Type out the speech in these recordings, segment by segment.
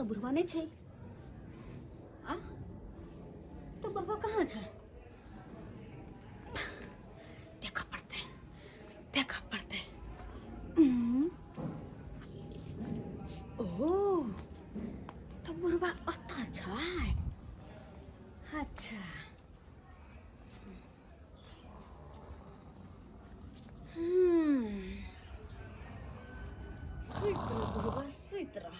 तऽ बुढ़वा नहि छै। आ तऽ बुढ़वा कहाँ छै? देखऽ पड़तै, देखऽ पड़तै। ओ तऽ बुढ़वा ओतऽ छै। अच्छा, सुति रह बुढ़वा, सुति रह।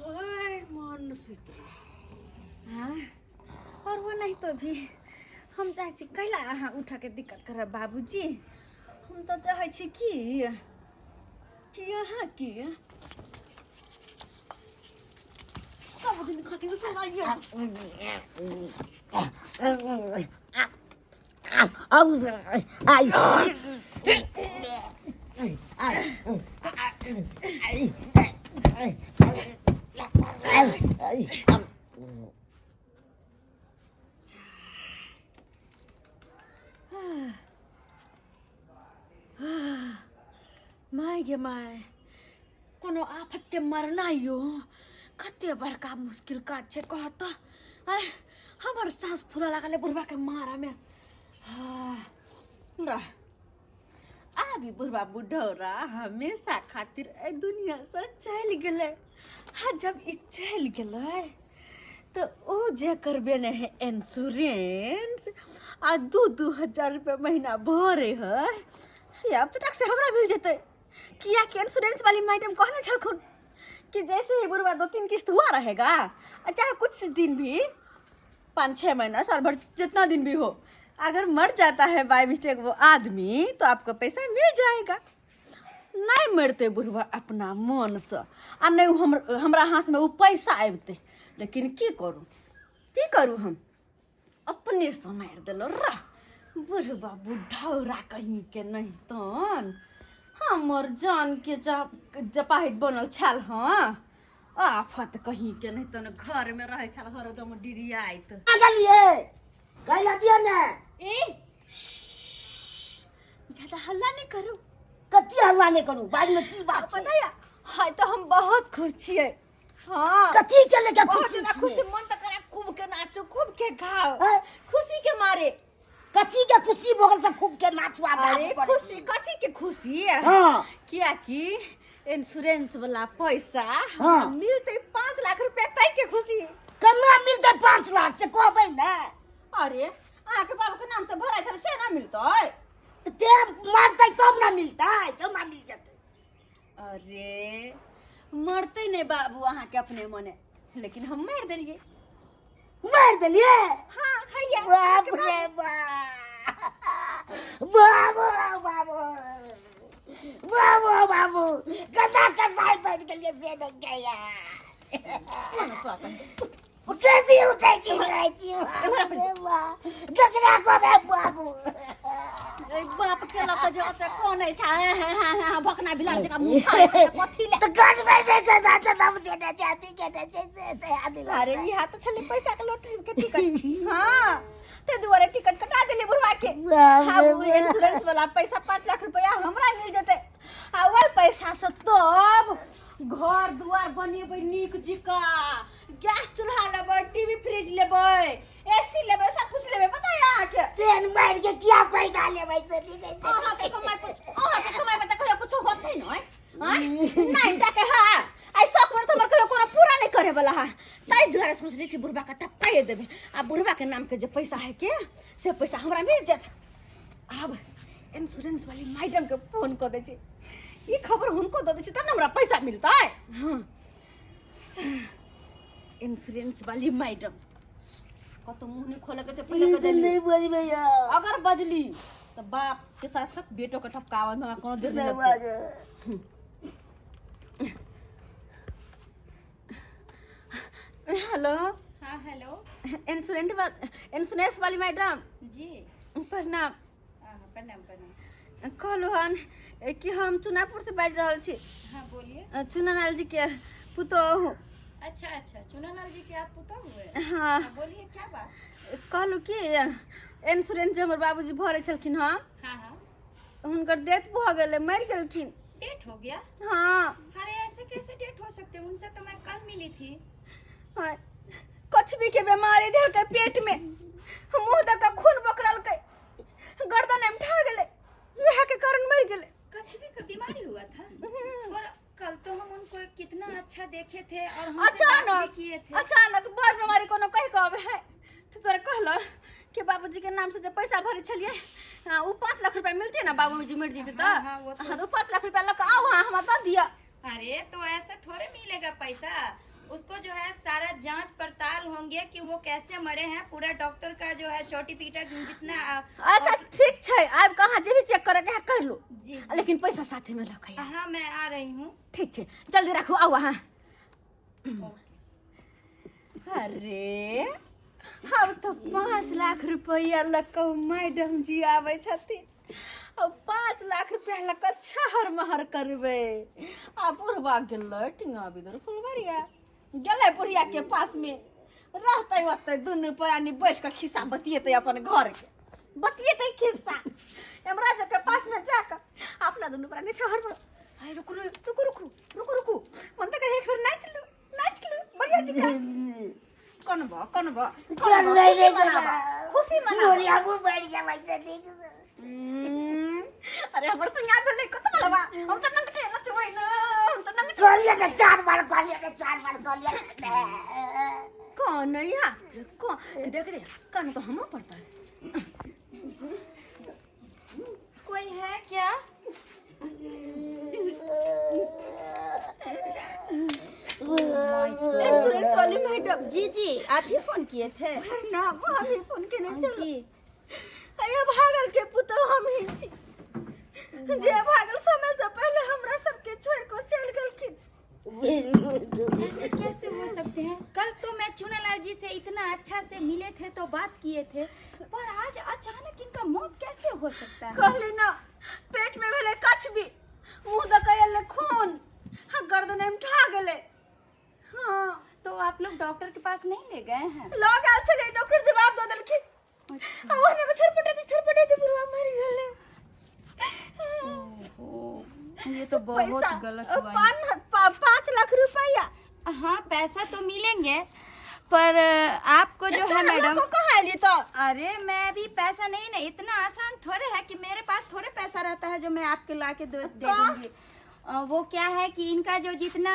ओए मन सुति रह। हाँ, और वो नहीं तो भी हम चाहै छी कैला अहाँ उठऽके दिक्कत करब बाबूजी। हम तऽ चाहै छी कि अहाँके सब दिन खातिर सुनाइए। My गे my, कोनो आफत के मरना यो कते बड़का मुश्किल काज छै, कह तऽ। आँय, हमर साँस फूलऽ लागल बुढ़वा के मारऽ में। हाँ, ल आबी बुढ़वा बुढ़ौरा हमेशा खातिर एहि दुनिया से चलि गेलै। हाँ, जब ई चलि गेलै तऽ ओ जे करबे नहि है इंश्योरेंस आ 2-2 हजार रुपया महीना भरे है, से आब चटाक से हमरा मिल जेतै। किया कि इंश्योरेंस वाली मैडम कहने छलखुन कि जैसे ही बुढ़वा 2-3 किस्त हुआ रहेगा आ चाहे कुछ दिन भी, 5-6 महीना, साल भर, जितना दिन भी हो, अगर मर जाता है बाय मिस्टेक वो आदमी तो आपको पैसा मिल जाएगा। नहीं मरते बुढ़वा अपना मन से आ नहीं हम हमरा हाथ में वो पैसा आबते। लेकिन की करू, की करू, हम अपने से मारि देलहुँ। रह बुढ़वा बुढ़ौरा कहीं के नहीं तन हमर जान के जपाहित बनल छल। हाँ, आफत कहीं के नहीं तन घर में रहै छल हरदम डिरियाइत। गेलियै कैला दिअ ने। ए, ज्यादा हल्ला नहीं करू। कथी हल्ला नहि करू? बादमे की बात छै? पता या हाय, तो हम बहुत खुश छियै। हाँ। कथी के लेके बहुत खुशी ज्यादा छियै? खुशी। मन तऽ करे खूब के नाचू, खूब के गाओ। हैं? खुशी के मारे। कथी के खुशी भऽ गेल से खूब के नाचू आ अरे डांस करै खुशी छी? कथी के खुशी? हाँ। कियाकि इंश्योरेंस वाला पैसा हाँ। मिलते 5 लाख रुपया, तै के खुशी। केना मिलतै 5 लाख से कहबै ने? अरे, अहाँके बाबू के नाम से भराइ छल से ना मिलतै? तऽ ते मरतै तब ने मिलतै, केना मिल जेतै? अरे, मरतै नहि बाबू अहाँके अपने मने, लेकिन हम मारि देलियै। मारि देलियै? हाँ, हैया। बाप रे बाप, बाबू बाबू बाबू बाबू, कसा कसाई बनि गेलियै से नहि गया। उठै छी, उठै छी, उठै छी। बाप रे बाप, ककरा कहबै बाबू? ए बाप के लऽ कऽ जे ओतऽ कोन छै? हाँ, भकना बिलाड़ जकाँ मुँह फाड़ै छै, कथी ले? तऽ करबै नहि, कदा चलाब देने छै, अथी केने छै से दया दिला। अरे, इहा तऽ छलै पैसा के लॉटरी के टिकट। हाँ, ताहि दुआरे टिकट कटा देलियै बुढ़वा के। बाप हाँ, रे ओ इंश्योरेंस वाला पैसा 5 लाख रुपया हमरा मिल जेतै आ ओहि पैसा से तब घर दुआर बनेबै नीक जिका, गैस चूल्हा लेबै, टीवी फ्रिज लेबै, एसी लेबै, सब कुछ लेबै। पता है अहाँके? तेल मारि के किया पैसा लेबै से ठीक है। अहाँके कमाइ पर, अहाँके कमाइ पर तऽ कहियो कुछो होतै नहि। आँय? नहि जाके। हाँ, आइ शौक में तऽ हमर कहियो कोनो पूरा नहि करे वाला है। ताहि दुआरे सोचली कि बुढ़बा के टपकाइए देबै आ बुढ़बा के नाम के जे पैसा है के से पैसा हमरा मिल जायत। आब इंश्योरेंस वाली मैडम के फोन कऽ दै छी, ई खबर हुनको दऽ दै छी, तब ने हमरा पैसा मिलतै। हाँ, इंश्योरेंस वाली मैडम, कतौ मुँह नहि खोले के छै पहिले ई कह तऽ देली। नहि बजबै अगर बजली तऽ बाप के साथ साथ बेटो के टपकावल में हमरा कोनो देर नहीं नहि लगतै। बाजै। हेलो। हाँ, हेलो। इंश्योरेंस वाली मैडम। जी। प्रणाम। हाँ, प्रणाम प्रणाम। कहलहुँ हन कि हम चुनापुर से बाजि रहल छी। हाँ, बोलिए। चुनालाल जी के पुतोहु। अच्छा अच्छा, चुनालाल जी के आप पुतोहु हुए? हाँ। हाँ, बोलिए, क्या बात? कहलहुँ कि इंश्योरेंस जे हमर बाबूजी भरै छलखिन हँ, हाँ हाँ हुनकर डेथ भऽ गेलै, मरि गेलखिन। डेथ हो गया? हाँ। अरे, ऐसे ऐसे कैसे डेथ हो सकते हैं? उनसे तो मैं कल मिली थी। हाँ, कछबी के बीमारी देलकै पेट में, मुंह दऽ कऽ खून बकरलकै, गर्दन एमठा गेलै, वएह के कारण मरि गेलै। कछुए का बीमारी हुआ था? पर कल तो हम उनको कितना अच्छा देखे थे और हमसे बात अचानक भी किए थे। अचानक बड़ बीमारी कोनो कहि कऽ अबै है तऽ तोरा कहल कि बाबूजी के नाम से जे पैसा भरे छलियै, हाँ, उ 5 लाख रुपया मिलते ना, बाबूजी मरि जेतै तऽ। हाँ, हाँ, वो तो- हाँ, तऽ उ 5 लाख रुपया लऽ कऽ आउ अहाँ, हमरा दऽ दिअ। अरे, तो ऐसे थोड़े मिलेगा पैसा। उसको जो है सारा जांच पड़ताल होंगे कि वो कैसे मरे हैं, पूरा डॉक्टर का जो है सर्टिफिकेट जितना अच्छा, ठीक छै, आबि कऽ अहाँ जे भी चेक करऽ के है कर लू। जी। लेकिन पैसा साथे में लऽ कऽ आउ। हाँ, मैं आ रही हूँ। ठीक छै, जल्दी राखू, आउ अहाँ। ओके। अरे, अब तो 5 लाख रुपया लऽ कऽ मैडम जी आबै छथिन। अब 5 लाख रुपया लऽ कऽ छहर महर करबै। आ बुढ़वा गेलै टिंगा बिदुर फुलवरिया गेलै, बुढ़िया के पास में रहतै। ओतै दुनू प्राणी बैठ कऽ खिस्सा बतियेतै, अपन घर के बतियेतै खिस्सा। यमराज के पास में जाकऽ अपना दुनू प्राणी छहर महर। अरे, रुकू रुकू रुकू रुकू रुकू, मन तऽ करे एक बेर नाचि लू, नाचि लू बढ़िया जी। कनबो कनबो। चल नहीं रे। खुशी मनाबा, खुशी मनाबा। बुढ़िया को बढ़ गया वैसे देख। अरे, हमर सिंगार भेलै कत मलबा, हम तऽ नंगटे नचबै न, हम तऽ नंगटे। कहलिए के चार बार, कहलिए के चार बार, कहलिए के। कौन यहाँ कौन देख रे, कान तो हम पड़ता है। कोई है क्या? इंश्योरेंस वाली मैडम। जी जी, आप ही फोन किए थे? ना, वो हम ही फोन केने छलहुँ। जी। अरे, भागल के पुतोह हम ही छी, जे भागल समय से पहले हमरा सबके छोड़ के चल गेलखिन। ऐसे कैसे हो सकते हैं? कल तो मैं चुनालाल जी से इतना अच्छा से मिले थे तो बात किए थे, पर आज अचानक इनका मौत कैसे हो सकता है? कहली ना, पेट में भेलै कछबी, मुंह दऽ के एलै खून, हाँ, गर्दन उठा गेलै, हाँ। तो आप लोग डॉक्टर के पास नहीं ले गए हैं? लऽ गेल छलै, डॉक्टर जवाब दऽ देलखिन आ ओहने में छरपटे छरपटे बुढ़वा मरि गेलै। ओहो, ये तो बहुत पैसा गलत हुआ। 5 लाख रुपया। हाँ, पैसा तो मिलेंगे, पर आपको जो है मैडम कहाँ एलियै तो? अरे, मैं अभी पैसा नहीं ना, इतना आसान थोड़े है कि मेरे पास थोड़े पैसा रहता है जो मैं आपके ला के दे दे तो? दूंगी। वो क्या है कि इनका जो जितना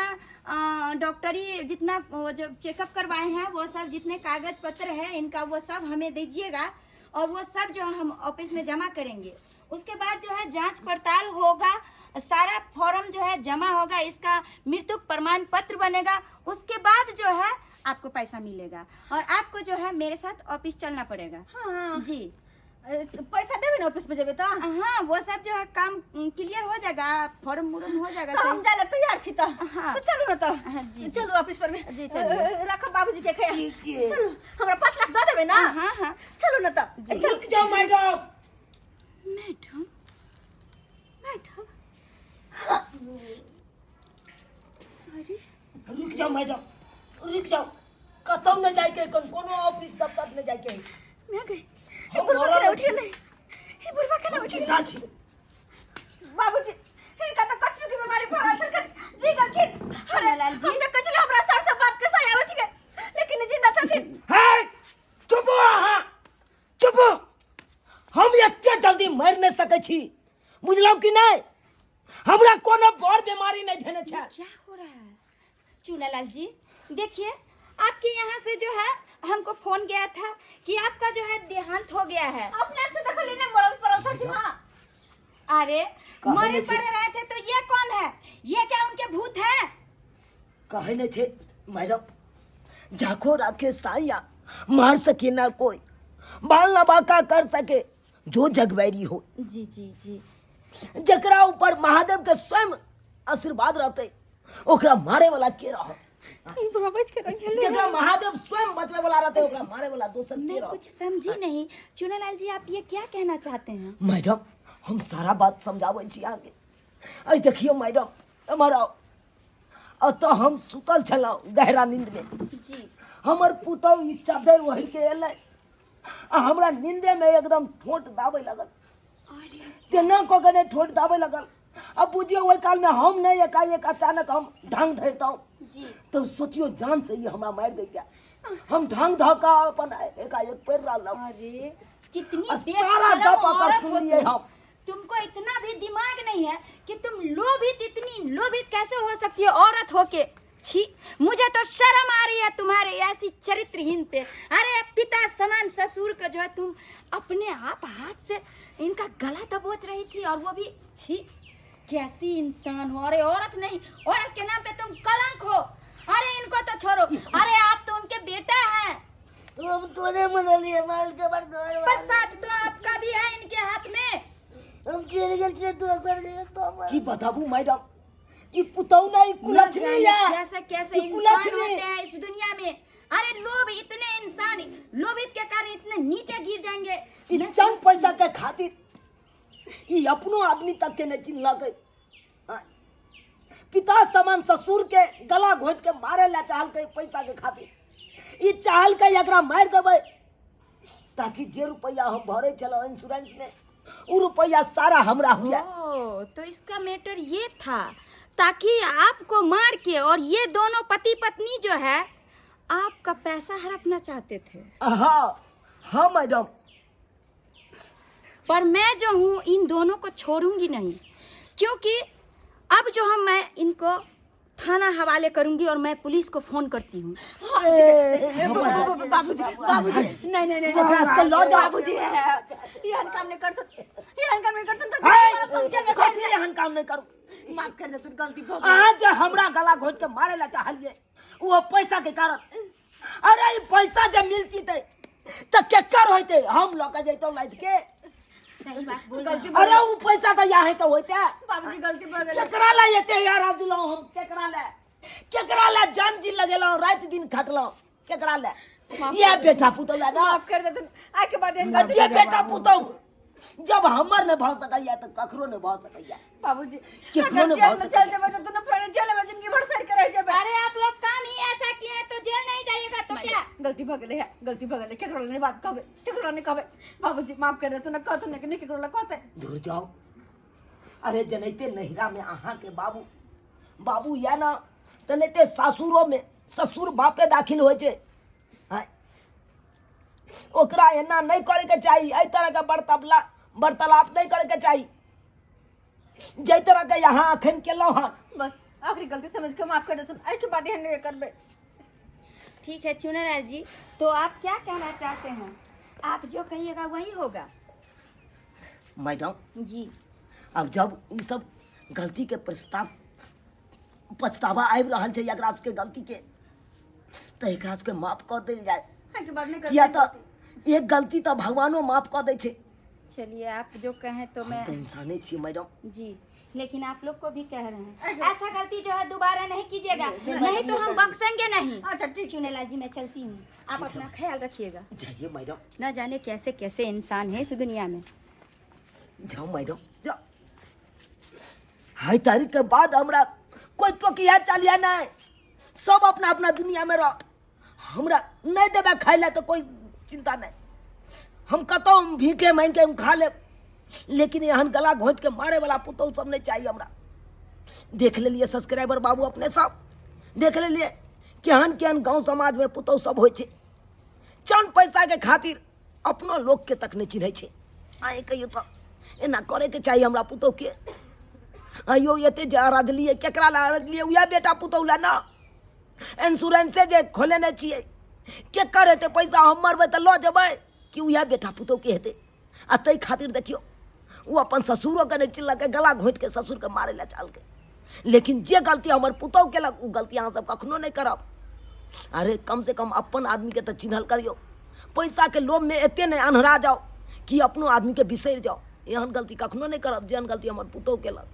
डॉक्टरी जितना वो जो चेकअप करवाए हैं, वो सब जितने कागज पत्र है इनका, वो सब हमें दीजिएगा और वो सब जो हम ऑफिस में जमा करेंगे। उसके बाद जो है जांच पड़ताल होगा, सारा फॉर्म जो है जमा होगा, इसका मृत्यु प्रमाण पत्र बनेगा, उसके बाद जो है आपको पैसा मिलेगा और आपको जो है मेरे साथ ऑफिस चलना पड़ेगा। हाँ। जी। अरे, तो पैसा देबै ने, ऑफिस में जेबै तऽ? हाँ, वो सब जो है काम क्लियर हो जाएगा, फॉर्म उर्म हो जाएगा। तऽ हम सही। जाय लए तैयार छी तऽ। हाँ। तऽ चलू ने तऽ। हाँ, जी, जी। चलू ऑफिस पर में। जी, चलिए। राखब बाबूजी के खैर। ठीक छै। चलू, हमरा 5 लाख दऽ देबै ना? हाँ हाँ चलू ने तऽ, चलू। रुक जाओ मैडम। मैडम, मैडम, अरे! रुक जाओ मैडम, रुक जाओ। कतौ न जाइके, कोनो ऑफिस दफ्तर न जाइके। मैं गई। हम बुढ़वा मरल केना छी। उठेलै? ई बुढ़वा केना हम उठेलै? जिंदा छी। बाबूजी, हिनका तऽ कछुए के बीमारी भऽ गेल छलखिन, जी गेलखिन। अरे लाल जी। हम तऽ कहै छलियै हमरा सर से बाप के साया उठि गेल, लेकिन ई जिंदा छथिन। हे, चुप हो अहाँ, चुप हो। हम एते जल्दी मरि नहि सकै छी, बुझलहुँ कि नहि? हमरा कोनो बड़ बीमारी नहि धेने छै। क्या हो रहा है चूनालाल जी? देखिए, आपके यहाँ से जो है हमको फोन गया था कि आपका जो है देहांत हो गया है। अपने से देखली ने, मरल पड़ल छथिन, हाँ। अरे, कहे मरे नहीं छी। पड़े रहे थे तो ये कौन है? ये क्या उनके भूत है? कहै नहि छै मैडम, जाको राखे साइया, मार सके ना कोई, बाल ना बाका कर सके जो जगवैरी हो। जी जी जी जकरा ऊपर महादेव के स्वयं आशीर्वाद रहते, ओकरा मारे वाला के रह? ई बुढ़वा बच के रह गेलै। जकरा महादेव स्वयं बचबै वाला रहते, ओकरा मारे वाला दोसर के मैं रह? कुछ समझी नहीं चूनालाल जी, आप ये क्या कहना चाहते हैं? मैडम, हम सारा बात समझाबै छी अहाँके। अइ देखियौ मैडम, एम्हर आउ। एतऽ हम सुतल छलहुँ गहरा नींद में। जी। हमर पुतहु ई चादर ओढ़ि के एलै आ हमरा नींदे में एकदम ठोंट दाबै लगल। अरे! तेना कऽ के ने ठोंट दाबै लगल, अब बुझियौ ओहि कालमे हम नहि एकाएक अचानक हम ढंग धरितहुँ जी तऽ सोचियौ जान से ही हमरा मारि दैते। हम ढंग धऽ कऽ अपन एकाएक पड़ि रहलहुँ। अरे कितनी आ सारा बेशरम गप ओकर औरत हो सुनलियै तुम। हम। तुमको इतना भी दिमाग नहीं है कि तुम लोभित, इतनी लोभित कैसे हो सकती हो औरत होके। छी, मुझे तो शर्म आ रही है तुम्हारे ऐसी चरित्रहीन पे। अरे पिता समान ससुर का जो है तुम अपने आप हाथ से इनका गला दबोच रही थी, और वो भी छी, कैसी इंसान हो। अरे औरत नहीं, औरत के नाम पे तुम कलंक हो। अरे इनको तो छोड़ो, अरे आप तो उनके बेटा हैं। हम तोरे मनलिए माल के बार घर पर साथ तो आपका भी है इनके हाथ में। हम चल गेल छियै दोसर जगह तो की बताबू मैडम, ई पुतौ ना, ई कुलक्षणी न जाने या कैसे कैसे ई इंसान कुलक्षणी। होते हैं इस दुनिया में। अरे लोभ, इतने इंसान लोभित के कारण इतने नीचे गिर जाएंगे। ई मैं चंद पैसा के खातिर ई अपनो आदमी तक के नहीं चिन्हलकै। हाँ। पिता समान ससुर के गला घोंटि के मारे ला चाहलकै पैसा के खातिर। ई चाहलकै एकरा मारि देबै ताकि जे रुपया हम भरे छलहुँ इंश्योरेंस में उ रुपया सारा हमरा हुए। ओ तो इसका मैटर ये था, ताकि आपको मार के और ये दोनों पति पत्नी जो है आपका पैसा हड़पना चाहते थे। हाँ हाँ मैडम। पर मैं जो हूँ इन दोनों को छोड़ूंगी नहीं, क्योंकि अब जो हम मैं इनको थाना हवाले करूंगी और मैं पुलिस को फोन करती हूँ। बाबूजी, बाबूजी, नहीं नहीं नहीं, ओकरा सबके लऽ जाउ। बाबूजी, एहन काम नहीं करतुन, एहन काम नहीं करतुन तो हे, कथी एहन काम नहीं करू? माफ कर दे, तू गलती भऽ गेल। अहाँ जे हमरा गला घोंटि के मारे ला चाहलियै वो पैसा के कारण। अरे ई पैसा जे मिलती ते तऽ केकर होइते? हम लऽ के जैतहुँ लादि के। सही बात बोल रहे गलती हो। अरे उ पैसा तऽ यहाँ के होइते। बाबूजी गलती भऽ गेल। केकरा ला एते यार दिलहुँ हम? केकरा ला, केकरा ला जान जी लगेलहुँ, राति दिन खटलहुँ केकरा ला? ये बेटा पुतहु ला ना। माफ कर दे तू, आइ के बाद एहन गलती जे बेटा पुतहु जब हमर नहि भऽ सकैया तऽ ककरो नहि भऽ सकैया। बाबूजी केकरो अगर नहि जेल भऽ में सकैया। चल जेबै तऽ दुनू प्राणी जेल में जिंदगी भर सड़ के रह जेबै। अरे आप लोग काम ही ऐसा किए हैं तो जेल नहीं जाइएगा तो क्या? गलती भऽ गेलै है, गलती भऽ गेलै, केकरो नहीं बात कहबै, केकरो नहीं कहबै। बाबूजी माफ कर दे तू, ना कहतु ना कि केकरो ला कहतै। दूर जाओ। अरे जनैते नैहरा में अहाँ के बाबू बाबू या ना, तनैते सासुरो में ससुर बापे दाखिल होइ छै। हाँ, ओकरा एना नहीं करे के चाही, एहि तरह के वार्तालाप नहीं करे के चाही जाहि तरह के यहाँ अखन केलहुँ हन। बस आखिरी गलती समझ के माफ कर दे तू, एहि के बाद एहन नहीं करबै। ठीक है चुनालाल जी, तो आप क्या कहना चाहते हैं? आप जो कहिएगा वही होगा। मैडम जी, अब जब ई सब गलती के प्रस्ताव पछतावा आबि रहल छै एकरा सबके गलती के, तऽ एकरा सबके माफ कऽ देल जाय। एहि के बाद नहीं करबै। किया तऽ एक गलती तऽ भगवानो माफ कऽ दै छै। चलिए आप जो कहें तो हम मैं तऽ इंसाने छियै मैडम। जी, लेकिन आप लोग को भी कह रहे हैं ऐसा गलती जो है दोबारा नहीं कीजिएगा, नहीं तो हम बख्शेंगे नहीं। अच्छा ठीक। चुनेलाल जी मैं चलती हूँ, आप अपना ख्याल रखिएगा। जाइए मैडम। न जाने कैसे कैसे इंसान है इस दुनिया में। जाओ मैडम जाओ। हाई तारीख के बाद हमरा कोई टोकिया चालिया नहीं, सब अपना अपना दुनिया में रह। हमरा नहीं देबै खाइ ला तो कोई चिंता नहीं, हम कतौ भीखे मांगि के हम खा लेब, लेकिन एहन गला घोंटि के मारे वाला पुतहु सब नहीं चाहिए हमरा। देख लेलिए सब्सक्राइबर बाबू अपने सब देख लेलिए केहन केहन गाँव समाज में पुतहु सब होइ छै। चंद पैसा के खातिर अपनो लोग के तक नहीं चिन्है छै। आइ कहियो तऽ एना करे के चाही हमरा पुतहु के। आइयो एते जे अरजलियै केकरा ला अरजलियै? उएह बेटा पुतहु ला ना। इंश्योरेंसे जे खोलेने छियै केकर हेतै पैसा? हम मरबै तऽ लऽ जेबै कि उएह बेटा पुतहु के हेतै? आ ताहि खातिर देखियौ ओ अपन ससुरोके नहि चिन्हलकै, गला घोंटि के ससुरके मारै लए चाहलकै। लेकिन जे गलती हमर पुतहु केलक ओ गलती अहाँ सब कखनो नहि करब। अरे कम से कम अपन आदमीके तऽ चिन्हल करियौ। पैसाके लोभमे एते नहि अन्हरा जाउ कि अपनो आदमीके बिसरि जाउ। एहन गलती कखनो नहि करब जेहन गलती हमर पुतहु केलक।